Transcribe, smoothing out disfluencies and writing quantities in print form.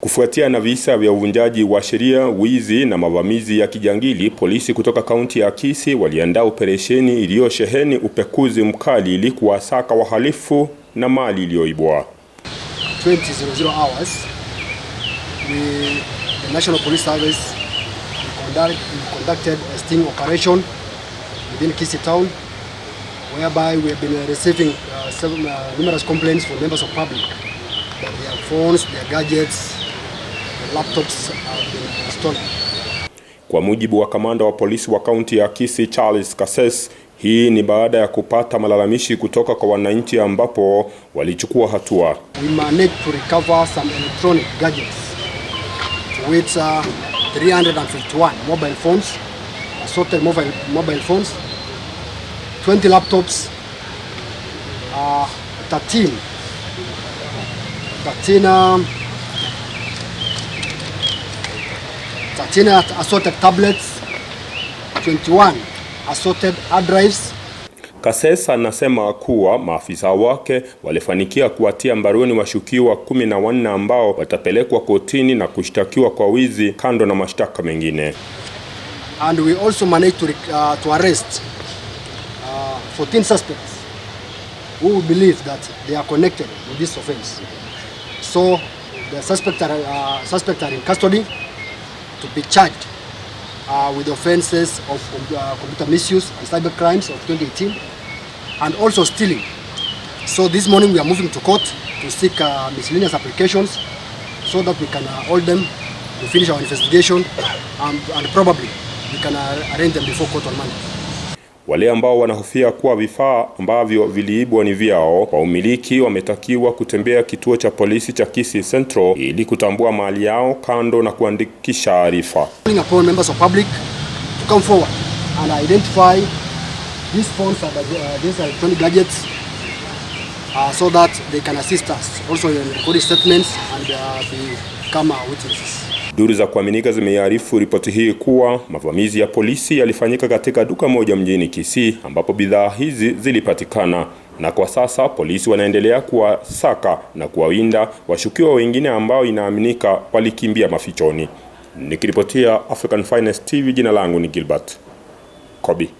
Kufuatia na visa vya uvunjaji wa sheria, wizi na mavamizi ya kijangili, polisi kutoka kaunti ya Kisii waliandaa operesheni iliyosheheni upekuzi mkali ili kuwasaka wahalifu na mali iliyoibwa. 20:00 hours, we, the National Police Service, we conducted a sting operation within Kisii town, whereby we have been receiving numerous complaints from members of public that their phones, their gadgets, their laptops have been stolen. Kwa mujibu wa kamanda wa polisi wa kaunti ya Kisii, Charles Kasese, hii ni baada ya kupata malalamishi kutoka kwa wananchi ambapo walichukua hatua. We managed to recover some electronic gadgets, to which 351 mobile phones, assorted mobile phones, 20 laptops, 13, 13 assorted tablets, 21 assorted hard drives. Kasese anasema kuwa maafisa wake walifanikiwa kuwatia mbaroni washukiwa 14 ambao watapelekwa kotini na kushtakiwa kwa wizi kando na mashtaka mengine. And we also managed to arrest 14 suspects who we believe that they are connected with this offense. So the suspects are in custody to be charged with the offenses of computer misuse and cyber crimes of 2018 and also stealing. So this morning we are moving to court to seek miscellaneous applications so that we can hold them to finish our investigation and probably we can arraign them before court on Monday. Wale ambao wanahofia kuwa vifaa ambavyo viliibwa ni vyao kwa umiliki wametakiwa kutembea kituo cha polisi cha Kisii Central ili kutambua mali yao kando na kuandikisha arifa. Calling upon members of public to come forward and identify these phones and these electronic gadgets so that they can assist us also in recording statements and become witnesses. Duru za kuaminika zimeiarifu ripoti hii kuwa mavamizi ya polisi yalifanyika katika duka moja mjini Kisii ambapo bidhaa hizi zilipatikana, na kwa sasa polisi wanaendelea kuwasaka na kuwawinda washukiwa wengine ambao inaaminika walikimbia mafichoni. Nikiripotia African Finest TV, jina langu ni Gilbert Kobi.